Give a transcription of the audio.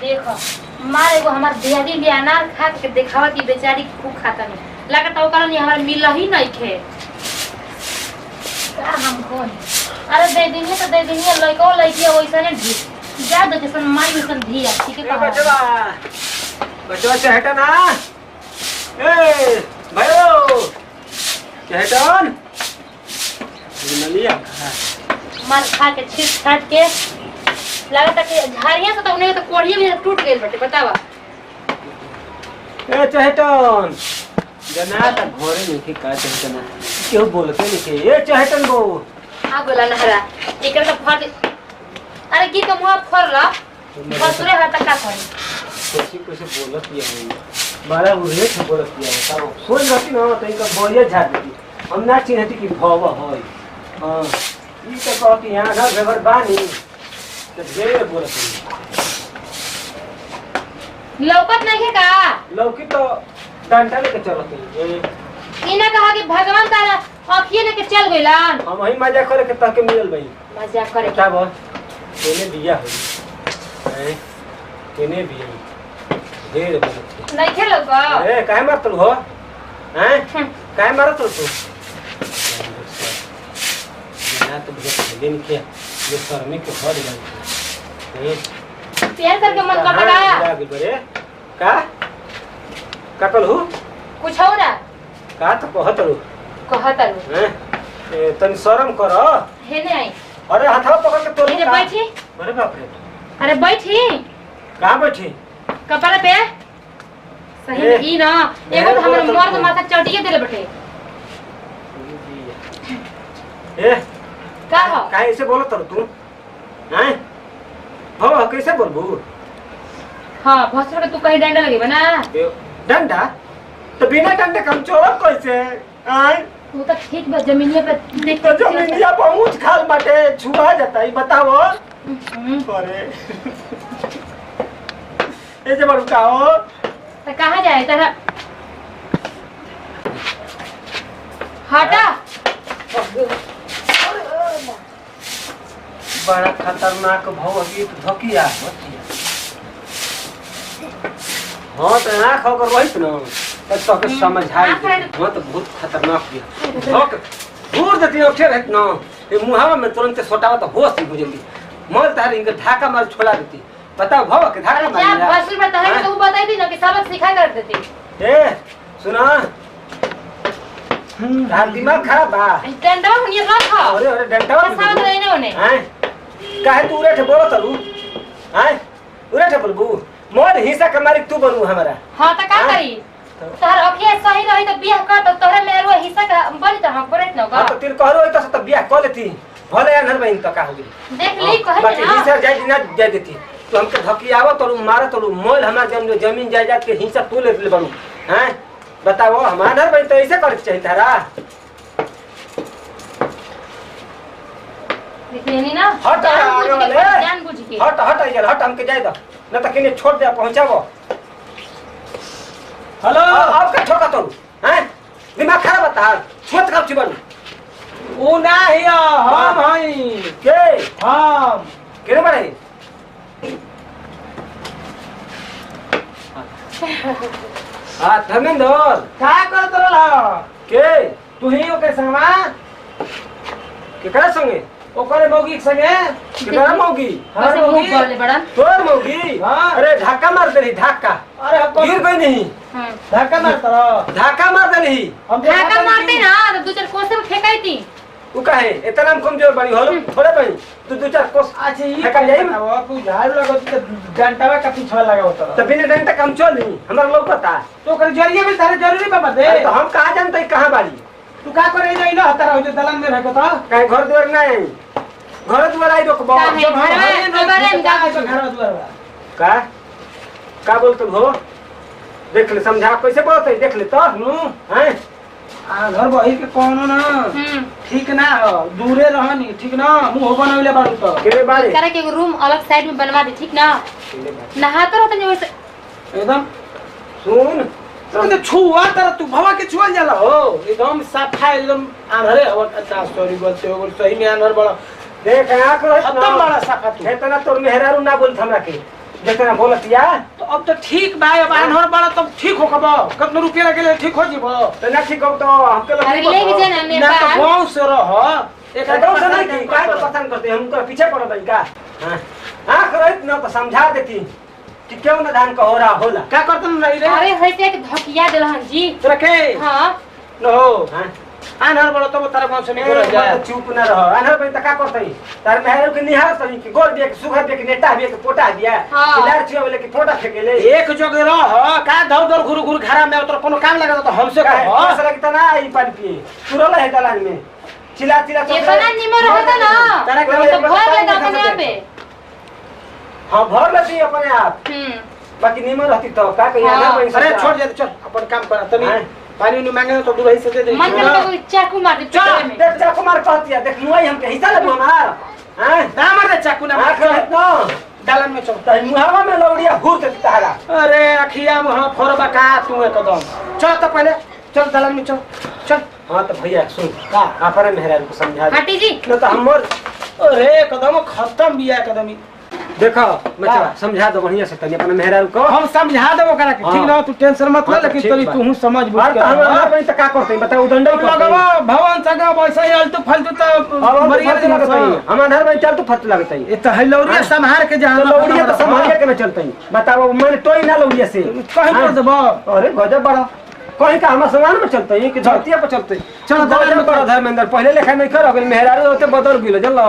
देखो मार एगो हमार दियादी भी अनार खा के देखावा कि बेचारी खूब खाता नहीं लगता ओकरा नहीं हमार मिल ही नहीं खे का हम कोन। अरे दे दिनी तो दे दिनी लइको लइकी वैसने ढी जा दे जैसन माई वैसन धिया ठीक है कहा। बचवा बचवा चहटा ना ए भयो चहटन नलिया मार खा के छीट छाट के लगता कि झाड़िया से तो उन्हें तो कोढ़िए भी टूट गइल बटे बतावा। ए चहटन जना त घरे नहीं का चहटन केहू बोलते नहीं ए चहटन गो आ गोला नहरा एकर तो फर अरे की के मुंह फरला फसुरे हटा का करी कैसे कैसे बोलत ये है बारा उरे से बोलत ये है तब सोच रहती ना तो इनका बोलिए झाड़ देती हम ना चिन्हती कि भव है। हां ई तो कह कि यहां घर व्यवहार बानी तो ढेर बोलत है। लौकत नहीं है का लौकी तो डंडा लेके चलत है। ई ना कहा कि भगवान तारा अखिए लेके चल गइलन हम वही मजा करे के तहके मिलल भाई मजा करे क्या बोल केने बिया होई हैं केने बिया ढेर बोलत नहीं खे लौका ए काहे मारतल हो हैं काहे मारतल तू ना तो भैया पहले नहीं किया ये शर्मी के हर गई प्यार करके मन करता का बरे का का कहलहु कुछ हो ना का तो कहत रहू कहत रहू हैं ए तनी शर्म कर हे ने आई अरे हाथवा पकड़ के तोड़ इधर बैठी। अरे बाप रे अरे बैठी कहां बैठी कपड़ा पे सही में ई ना एगो तो हमर मर्द माथा चटिए देले बटे ए का हो काहे ऐसे बोलत रहू तू हैं हो कैसे बोलबू। हां भसड़ के तू कहीं डंडा लगे बना डंडा तो बिना डंडे कम चोरब कैसे आय तू तो ठीक बा जमीनिया पे देख तो जमीनिया पर ऊंच खाल बाटे छुआ जाता ई बताओ। अरे ए जे बड़ू का हो तो कहां जाए तारा हटा बड़ा खतरनाक भव अभी तो धकिया होतिया। हाँ तो आँख अगर रहित न तो तोके समझाई। हाँ तो बहुत खतरनाक बिया धक दूर देती उठे रहित न ये मुहावा में तुरंत सोटावा तो होश हो जल्दी मर तार इनके धाका मार छोड़ा देती बताओ भव के धाका मार जा भसुर में तहरे तो बताई दी ना कि सबक सिखा कर देती। ए सुना तार दिमाग खराब बा डंडा हुनिया रख। अरे अरे डंडा सब रहे ने होने हैं काहे तू उरेठ बोलत तरू हैं उरेठ बोलबू मोर हिस्सा के मालिक तू बनू हमारा। हां त का करी तोहर अखिया सही रही त बियाह कर त तोहरे मेहरुआ हिस्सा का बनी त हम करत न हां का तो तीर कहरो त त बियाह कर लेती भले अनहर बहिन त का हो गेली देख ली कहे बाकी ना हिस्सा जाय ना जाय देती तू हमके धकियाव तरू मार तरू मोल हमार जमीन जायदाद के हिस्सा तू ले ले बनू हैं बताओ हमार अनहर बहिन त ऐसे करे के चाहिए तारा देखनी ना हट आगे वाले जान बुझ के हट हट आई हट हमके जाय दो न त किने छोड़ दे पहुंचाबो। हेलो अब का ठोका तरू हैं दिमाग खराब बता छोट का चिबन उ ना हिया हम हई के हम केने बड़े हां धर्मेंद्र का करत रहल के तू ही ओकर संगवा केकरा संगे ओकर मौगी के संगे केकरा मौगी हमार वैसे मुंह मौगी बोले बड़न तोर मौगी। हाँ। अरे धक्का मार देली धक्का अरे हम गिर गई नहीं धक्का मारत रह धक्का मार देली हम धक्का मारते ना तो दो चार कोसे में फेंकाई थी उ काहे इतना हम कमजोर बड़ी होलो थोड़े बड़ी तू दो चार कोस अच्छा ई धक्का जाई बताओ तू झाड़ू लगत त डंटावा का पीछवा लगावत त बिना डंडा कम चली हमरा लौकता तो ओकर जरिए भी तारे जरूरी बा बदे अरे तो हम कहां जानते कहां बाड़ी तू का करे जाई ना तारा हो जो दलान में रखत काहे घर द्वार ना आई घर द्वार आई रोकबो का है? घरवा घरवा में का घरवा द्वार बा का का बोलत हो देख ले समझा कैसे बोलत है देख ले तो हैं आ घर बहिर के कोनो ना ठीक ना हो दूरे रहनी ठीक ना मुंह बनवले बाड़ू तो केरे बाड़े करे के एगो रूम अलग साइड में बनवा दे ठीक ना नहाते रहते नहीं वैसे एकदम सुन तो छुआ तर तू भवा के छुअल जाला हो एकदम साफा एकदम आंधरे हो। अच्छा सॉरी बोलते हो सही में आंधर बड़ा देख आंख रहित खत्म बड़ा साफा तू इतना तोर मेहरारू ना बोलत हमरा के जितना बोलतिया तो अब तो ठीक बा, अब आन्हर बड़ा तब ठीक हो कब कतनो रुपया लगेले ठीक हो जीबो। तो ना ठीक हो तो हमके अरे लग लेके जा ना ना तो नेपाल। गांव से रह एक गांव से नहीं की काहे तो पसंद करते हम उनका पीछे पड़ल बनी का। हां आंख रहित ना तो समझा देती कि क्यों ना धान का हो रहा होला। का करतन नहीं रे? अरे होइते के धकिया देलहन जी। तोरा के हां न हो हां आन्हर बड़ा तब तारा गांव से निकल जा। चुप ना रह आन्हर बनी त का करतई तार मेहर के निहार तई कि गोल दिया कि सुखा दिया कि नेटा दिया कि पोटा दिया हाँ। कि लार चुआ कि फोटा फेकेले एक जगह रह का धौ धौ घुरु घुरु घरा में तोरा कोनो काम लागत तो हमसे काहे कह। पैसा लगता ना आई पानी पिए तुरल है दलान में चिल्ला चिल्ला ये बना निमर रहता ना तारा तो भर लेता अपने आप पे। हां भर लेती अपने आप बाकी निमन रहती तो का कहिया ना हाँ। बनी। अरे छोड़ दे चल अपन काम कर तनी हाँ। पानी उनी मांगे तो दूर ही से दे दे। मन करे तो चाकू मार दे चल, पेटवे में। देख चाकू मार कहती है देख मुआई हमके हिस्सा लेबो हमार। हां ना मार दे चाकू ना मार आंख रहत ना दालन में चल त मुहावा में लौड़िया हुर देती तारा। अरे अखिया मुहा फोरबा का तू एकदम चल तो पहले चल दालन में चल चल। हां तो भैया सुन का अपने मेहरान को समझा दे हटी जी न तो हमर अरे एकदम खत्म बिया एकदम ही। देखो बच्चा समझा दो बढ़िया से तनी अपने मेहरारू को हम समझा देबो करा के ठीक ना तू टेंशन मत ले हाँ, तो लेकिन ठीक तनी बा। तू समझ बुझ और के तो हम रह। अपने त का करते बताओ दंडई करते लगवा भवन सगा वैसे ही अल्टू फालतू तो मरिया लगतई हम आधार में चल तो फट लगतई ये तो है लौरिया संहार के जहां तो लौड़िया तो संभाल के न चलतई बताओ मैंने टोई ना लौड़िया से कहीं कर देबो। अरे गजब बड़ा कहीं का हम समान में चलतई कि धरती पर चलतई चल, गजब बड़ा धर्मेंद्र पहले लेखा नहीं कर मेहरारू होते बदल गेल जल।